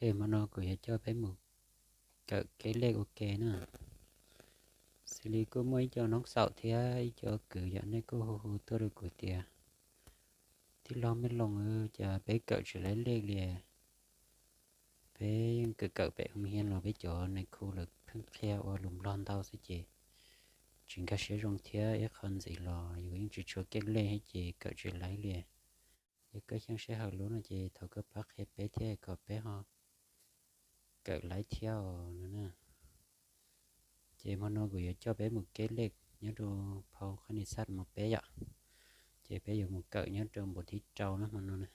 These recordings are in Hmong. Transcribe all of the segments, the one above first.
Ces hmo no kuv yuav coj peb mus kawm keb lej ua ke na. Xws li kuj muaj ib co noob xaum thiab ib co kwv yom, nej kuj hu hu tuaj rau kuv tias, tij laug Mej Loos, cas peb kawm tsis laib lej li. Peb yeej kawm kawm pem hoo hias los peb cov nais khu lawv pheej qhia ua lus Nplog ntau xwb ces tsis nkag siab zoo thiab ib qho ntxiv los yus yeej tsis tshua keej lej thiab ces kawm tsis laib li. Yog koj xyeej sij hawm lub no ces thov koj pab qhia peb thiab kom peb ho kawm laib thiab os no na. Ces hmo no kuv yuav coj peb mus keb lej nyob rau phau qhab nis xaj mus peb yom. Ces peb yuav mus kawm nyob rau npus thib rau na hmo no na.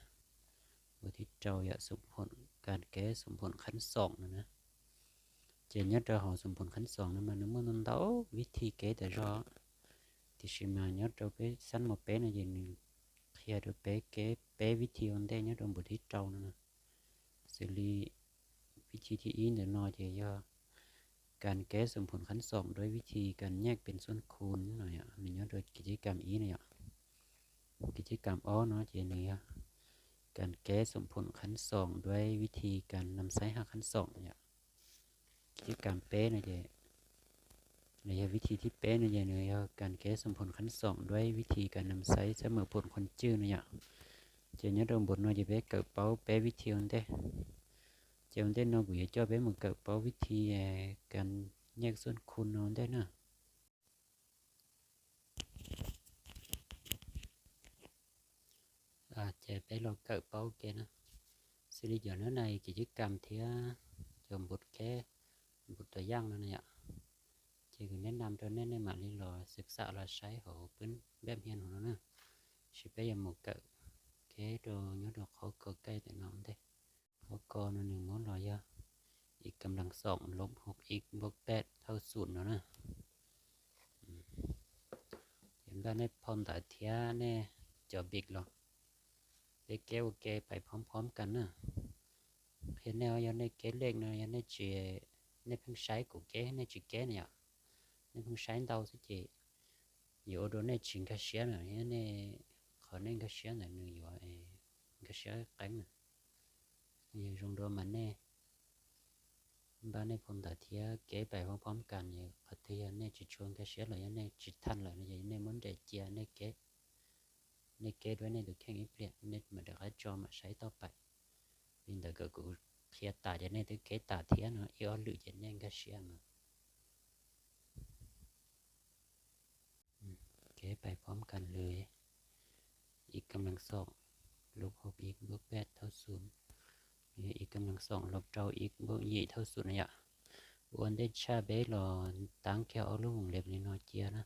Npus thib rau yom, xum phum, kas keb xum phum khab xoom no na. Ces nyob rau hauv xum phum khab xoom no mas nws muaj ntau ntau vib thi keb tas zog, tiam sis mas nyob rau peb xaj mus peb no ces nws qhia rau peb keb peb vib thi ua ntej nyob rau npus thib rau no na. Xws li vib thi thib ib ntawm no ces yog kas keb xum phum khab xoom duab vib thi kas nyaj pes xuam khun no yom, nws nyob rau kis cib kam ib no yom. Kis cib kam ob no ces nws yog kas keb xum phum khab xoom duab vib thi kas nam xaib haj khab xoom yom. Kis cib kam peb no ces nws yog vib thi thib peb no ces nws yog kas keb xum phum khab xoom duab vib thi kas nam xaib xab mem phum khon cwj no yom. Ces nyob rau npus no ces peb kawm paub peb vib thi ua ntej. Ces ua ntej no kuv yuav coj peb mus kawm paub vib thi kas nyaj xuam khun no ua ntej na. Ces peb los kawm paub ke na. Xws li cov nab na, kis cib kam thiab cov npus keb, npus tuam yaj no na yom. Ces kuv neb nam rau nej, nej mam li los xwm xam los saib hauv peb npab hias no na. Tab sis peb yuav mus kawm keb rau nyob rau qhov ko kaij tam no ua ntej. Qhov ko no nws muab los yog ib kam las xoom lub hauv ib npauj pej thauj xum no na. Ces npaj nej phau ntawv thiab nej cov npis los, peb keb ua ke pais phom phom kas na. Qhia nej, yog nej keb lej no yog nej tsis, nej pheej saib kuv keb nej tsis keb na yom, nej pheej saib ntau xwb ces yuav ua rau nej tsis nkag siab na, nej, qhov nej nkag siab ntawd nws yuav nkag siab qeeb na. Yog zoo dua mas nej npaj nej phau ntawv thiab keb pais phom phom kas, qhov twg yog nej tsis tshua nkag siab los yog nej tsis thaj lawm no ces nej muab nres cia, nej keb dua nej tus kheej ib pliag nej mam rov qab tso mam saib toj pais. Li ntawd kom kuv qhia tas ces nej twb keb tas thiab no, ib ob lwm ces nej nkag siab mas. Keb pais phom kas lwm, ib kam las xoom lub hauv ib npauj pej thauj xum, yog ib kam las xoom lub rau ib npauj yim thauj xum na yom. Ua ntej tshaj peb los tab kiag ob lub voos lev li no cia na.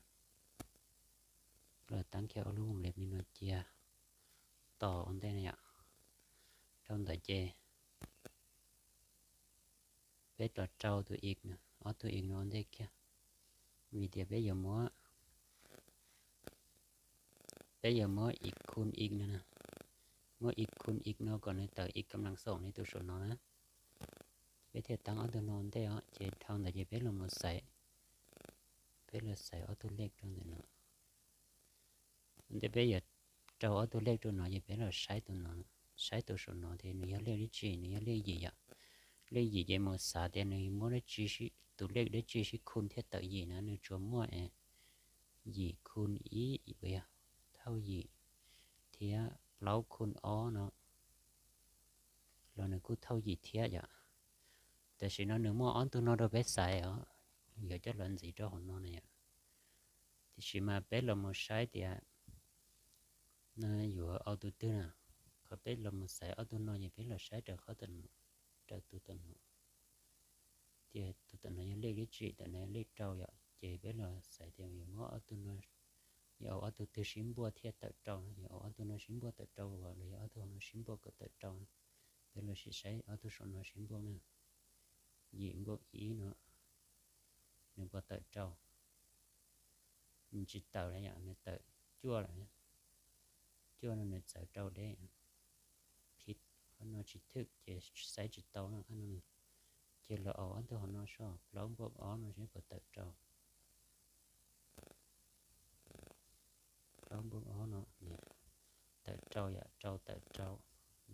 Los tab kiag ob lub voos lev li no cia tos ua ntej na yom. Dhau ntawd ces peb los rau tus ib, ob tug ib no ua ntej kiag, vim tias peb yuav muab, peb yuav muab ib khun ib no, muab ib khun ib no kom nws tawm ib kam las xoom li tus saum no na. Peb thiaj tab ob tug no ua ntej os, ces dhau ntawd ces peb los mus xaiv, peb los xaiv ob tug lej rau ntawm no. Ua ntej peb yuav rau ob tug lej rau no ces peb los saib tus no, saib tus saum no tias nws yog lej dab tsi, nws yog lej yim yom. Lej yim ces mus xav tias nws muab dab tsi, tus lej dab tsi sib khun thiaj tawm yim na, nws tsuas muaj yim khun ib, yog thauj yim, thiab plaub khun ob no los nws kuj thauj yim thiab yom. Tam sim no nws muaj ob tug no rau peb xaiv os, yuav coj los ntxiv rau hauv no na yom. Tiam sis mas peb los mus saib tias no yuav au tus twg na. Qhov peb los mus xaiv ob tug no ces peb los saib raws qhov, raws tus tam no, tias tus tam no yog lej dab tsi, tam no yog lej rau yom, ces peb los xaiv tias yuav muab ob tug no, yuav au ob tug twg sib npuaj thiaj tawm rau, yuav au ob tug no sib npuaj tawm rau los yog ob tug no sib npuaj kom tawm rau. Peb los sim saib ob tug saum no sib npuaj na. Yim npuaj ib no, nws puas tawm rau? Nws tsis tawm li yom, nws tawm cuaj lawm. Cuaj no nws txawv rau deb. Qhov no tsis thwm ces saib tsis tau no, qhov no ces los au ob tug hauv no soj, plaub npuaj ob no seb puas tawm rau. Plaub npuaj ob no tawm rau yom, rau tawm rau,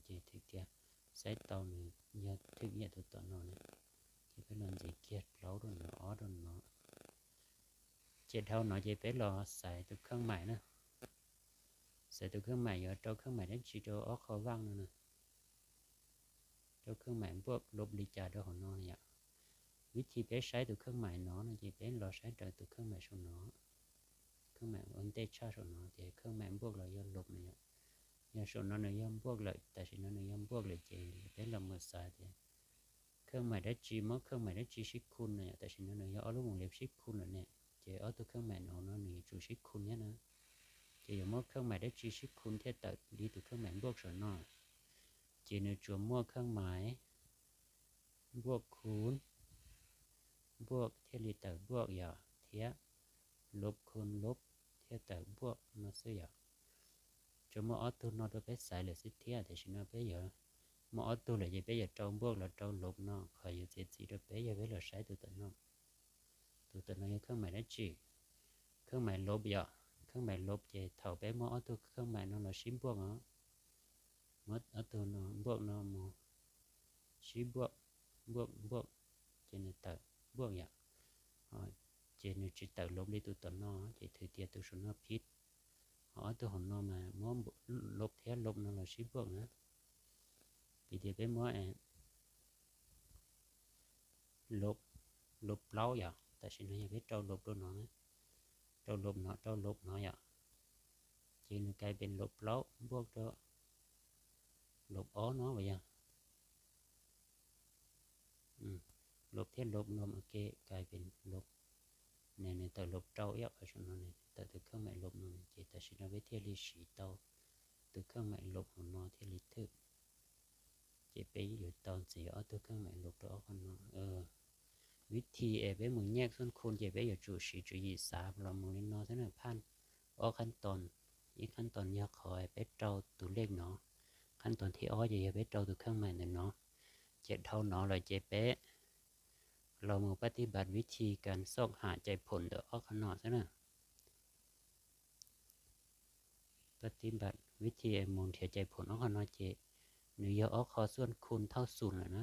ces tiag tiag saib tau nws yog thwm yam tus tom no na, ces peb los ntxiv kiag plaub rau no, ob rau no. Ces dhau no ces peb los xaiv tus kheej maim na. Xaiv tus kheej maim yuav rau kheej maim dab tsi rau ob qho vaj no na. Rau kheej maim npuaj lub li cas rau hauv no yom. Vib thib peb saib tus kheej maim no no ces peb los saib raws tus kheej maim saum no. Kheej maim ua ntej tshaj saum no tias kheej maim npuaj los yog lub no yom. Yog saum no nws yog npuaj lawm, tam sim no nws yog npuaj lawm ces peb los mus xaiv tias kheej maim dab tsi muab kheej maim dab tsi sib khu no yom. Tam sim no nws yog ob lub voos lias sib khu lawm ne, ces ob tug kheej maim no no nws yuav tsum sib khu thiab na. Ces yuav muab kheej maim dab tsi sib khu thiaj tawm li tus kheej maim npuaj saum no. Ces nws tsuas muaj kheej maim npuaj khu, npuaj thiaj li tawm npuaj yom, thiab lub khu lub thiaj tawm npuaj no xwb yom. Tsuas muaj ob tug no rau peb xaiv lawm xwb thiab, tam sim no peb yuav muaj ob tug lawm ces peb yuav rau npuaj los rau lub no, qhov yuav txiav txim rau peb yog peb los saib tus tom no. Tus tom no yog kheej maim dab tsi? Kheej maim lub yom. Kheej maim lub ces thaum peb muab ob tug kheej maim no los sib npuaj os, muab ob tug no npuaj no mus sib npuaj, npuaj npuaj, ces nws tawm npuaj yom. Ces nws tsis tawm lub li tus tom no, ces thwm tias tus saum no phiv. Ho ob tug hauv no mas muab lub thiab lub no los sib npuaj na. Piv tias peb muab lub, lub plaub yom, tam sim no yog peb rau lub rau no, rau lub no, rau lub no yom, ces nws kais pes lub plaub npuaj rau lub ob no uas yog lub thiab lub no ua ke kais pes lub, nws tawm lub rau ib qhov saum no, nws tawm tus kheej maim lub no, ces tam sim no peb thiaj li siv tau tus kheej maim lub hauv no thiaj li thwm. Ces peb yuav tau ntxiv ob tug kheej maim lub rau ob qho no. Vib thib es peb mus nyaj xuaj khu ces peb yuav tsum siv tswv yim xav los mus li no xwb na, phaj ob khab toos. Ib khab toos yog qhov peb rau tus lej no, khab toos thib ob ces yog peb rau tus kheej maim ntawm no. Ces dhau no lawm ces peb los mus pab tib npat vib thib kas xoj ham cais phom ntawm ob qho no xwb na. Pab tib npat vib thib mus nrhiav cais phom ob qho no ces nws yog ob qho xuaj khu thauj xum lawm na.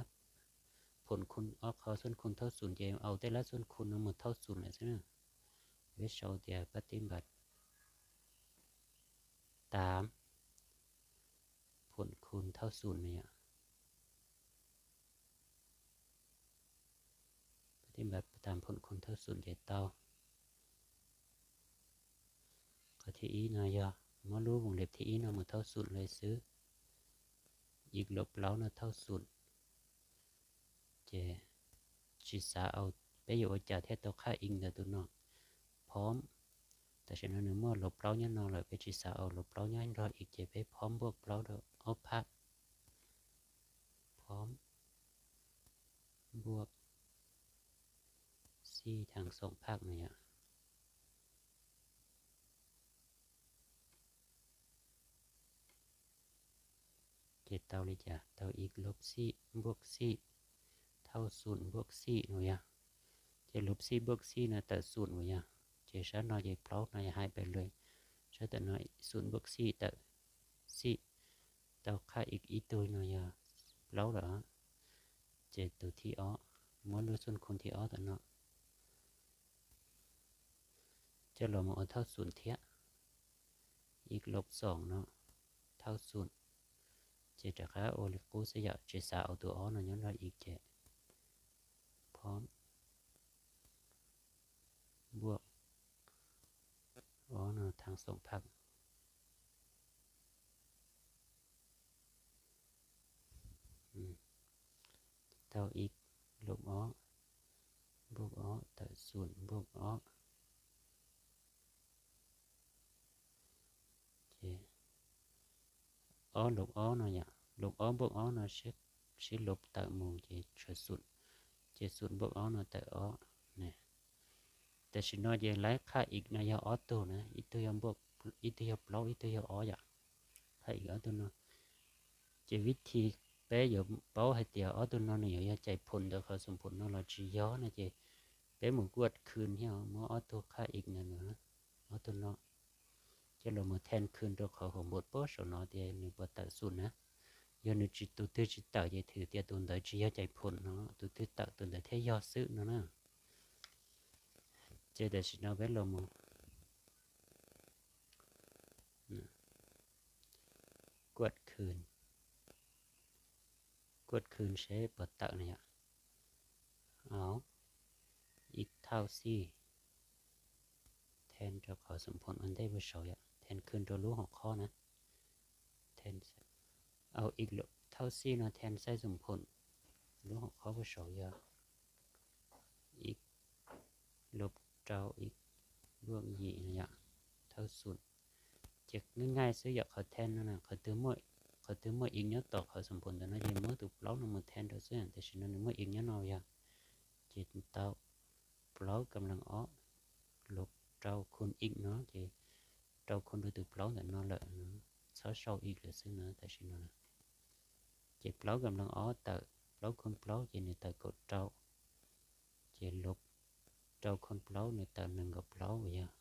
Phom khu ob qho xuaj khu thauj xum ces au tej lab xuaj khu no mus thauj xum lawm xwb na. Peb sau tias pab tib npat tav phom khu thauj xum no yom. Pab tib npat tav phom khu thauj xum ces tau. Qhov thib ib no yog muab lub voos lias thib ib no mus thauj xum li xwb. Ib lub plaub no thauj xum, ces tsis xav au, peb yuav ua cas thiaj tau qhaj ib ntawm tus no. Phom, tam sim no nws muaj lub plaub nyob no lawm, peb tsis xav au lub plaub nyob nrog ib ces peb phom npuaj plaub rau ob phaj. Phom npuaj xij thav xoom phaj no yom. Ces tau li cas? Tau ib lub xij npuaj xij thauj xum npuaj xij no yog. Ces lub xij npuaj xij no tawm xum no yog. Ces sab no ces plaub no yog hais pes lug, sab tom no xum npuaj xij tawm xij, tau qhaj ib, ib tug no yog plaub lawm. Ces tus thib ob, muab lub xuaj khu thib ob tom no coj los mus ua thauj xum thiab. Ib lub xoom no thauj xum, ces rov qab ua li qub xwb yom, tsis xav au tus ob no nyob nrog ib ces phom npuaj ob no thav xoom phaj. Tau ib lub ob npuaj ob tawm xum npuaj ob. Ces ob lub ob no yom, lub ob npuaj ob no sib lub tawm mus ces tshuav xum, ces xum npuaj ob no tawm ob ne. Tam sim no ces laib qhaj ib no yog ob tug na, ib tug yog npuaj, ib tug yog plaub, ib tug yog ob yom. Qhaj ib ob tug no. Ces vib thib peb yuav paub hais tias ob tug no nws yuav yog cais phom ntawm qhov xum phom no los tsis yog no ces peb mus kuaj khwv thiab muab ob tug qhaj ib no, ob tug no coj los mus then khwv rau qhov hauv npum pob saum no tias nws puas tawm xum na. Yog nws tsis, tus twg tsis tawm ces thwm tias tus ntawd tsis yog cais phom no, tus twg tawm tus ntawd thiaj yog xwb no na. Ces tam sim no peb los mus kuaj khw, kuaj khw seb puas tawm no yom. Au, ib thauj xij then rau qhov xum phom ua ntej puag saud yom, then khw rau lub hauv qhob na. Au, ib thauj xij no then xaij xum phom lub hauv qhob puag saud yog ib lub rau ib npuaj yim no yom, thauj xum. Ces nyaij nyaij xwb yom, qhov then no, qhov twg muaj ib nyob tom qhov xum phom ntawm no ces muab tus plaub no mus then rau xwb, tam sim no nws muaj ib nyob no yog, ces tau plaub kam lees ob lub rau khun ib no ces rau khun rau tus plaub ntawm no lawm, txhob sau ib lawm xwb no tam sim no. Ces plaub kam lees ob tawm plaub khun plaub ces nws tawm kaum rau, ces lub rau khun plaub nws tawm nees nkaum plaub uas yog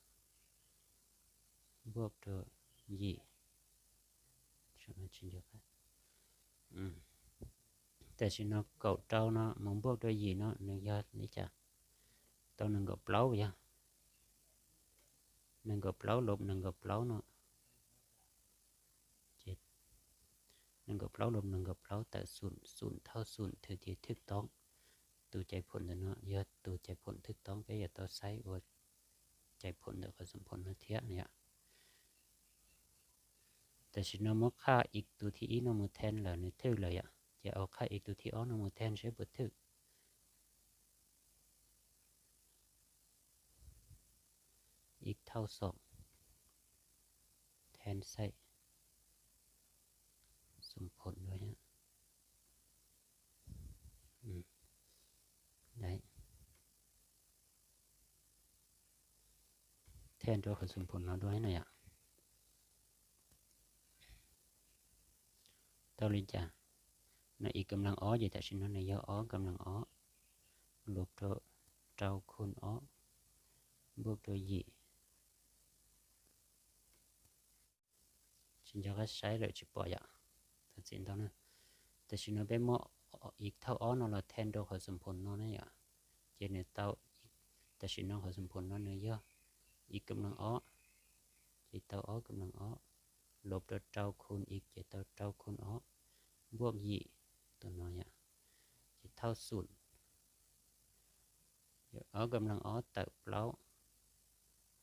npuaj rau yim. Tam sim no kaum rau no mus npuaj rau yim no nws yog li cas? Tau nees nkaum plaub uas yog nees nkaum plaub lub nees nkaum plaub no, ces nees nkaum plaub lub nees nkaum plaub tawm xum, xum thauj xum thwm tias thwj toob. Tus cais phom ntawm no yog tus cais phom thwj toob, peb yuav tau saib ua cais phom ntawm qhov xum phom no thiab yom. Tam sim no muab qhaj ib tus thib ib no mus then lawm nws thwj lawm yom, ces au qhaj ib tus thib ob no mus then seb puas thwj. Ib thauj xom then xaij xum phom dua, then rau qhov xum phom no dua no yom. Tau li cas? No ib kam lees ob ces tam sim no nws yog ob kam lees ob lub rau khun ob npuaj rau yim. Tsis nco qab saib lawm tsis pom yom. Thov txim ntau na. Tam sim no peb muab ib thauj ob no los then rau qhov xum phom no na yom. Ces nws tau, tam sim no qhov xum phom no nws yog ib kam lees ob, ces tau ob kam lees ob, lub rau rau khun ib ces tau rau khun ob, npuaj yim, tus no yom. Ces thauj xum, ob kam lees ob tawm plaub,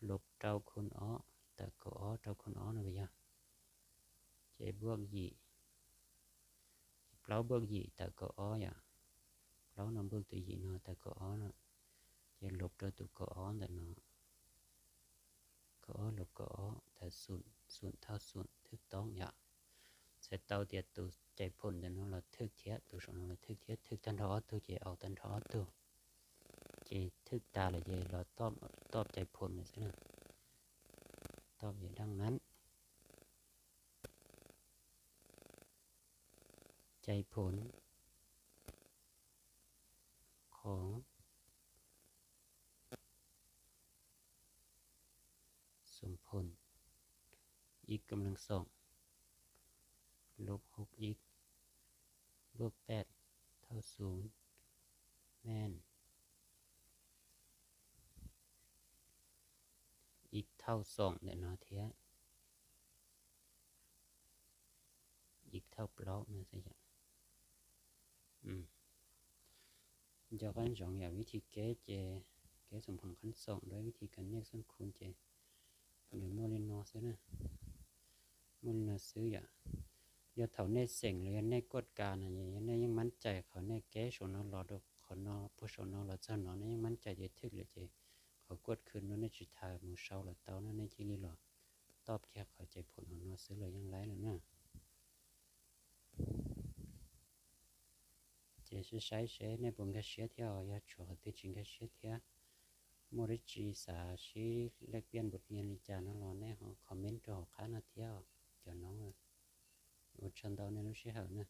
lub rau khun ob tawm kaum ob, rau khun ob no yog, ces npuaj yim, plaub npuaj yim tawm kaum ob yom. Plaub no npuaj tus yim no tawm kaum ob no, ces lub rau tus kaum ob ntawm no, kaum ob lub kaum ob tawm xum, xum thauj xum thwj toob yom. Txhais tau tias tus cais phom ntawm no los thwj thiab, tus saum no los thwj thiab, thwj tag nrho ob tug ces au tag nrho ob tug. Ces thwj tas lawm ces los toj cais phom lawm xwb na. Toj yog dab nab, cais phom qhov xum phom ib kam lees xoom, lub hauv ib, lub peb thauj xum, men ib thauj xoom ntawm no thiab ib thauj plaub no xwb yom. Nco qab ntsoov yam vib thib keb ces, keb xum phom qhab xoom rau vib thib kas niaj xab khu ces nws muaj li no xwb na. Muaj li no xwb yom. Yog thaum nej xeem los yog nej kuaj kas no, yog nej yeej mab cais qhov nej keb saum no los rau qhov no, puag saum no los txog no nej yeej mab cais ces thwj lawm ces qhov kuaj khw no nej tsis tas mus sau los tau no, nej cia li los toj kiag qhov cais phom no xwb los yeej laib lawm na. Ces saib saib seb nej puas nkag siab thiab os, yog tshuav qhov twg tsis nkag siab thiab, muaj dab tsi xav sib lej piaj npus nias li cas no los nej ho comment rau hauv qab no thiab os cov noob. Ua tsaug ntau nej lub sij hawm na.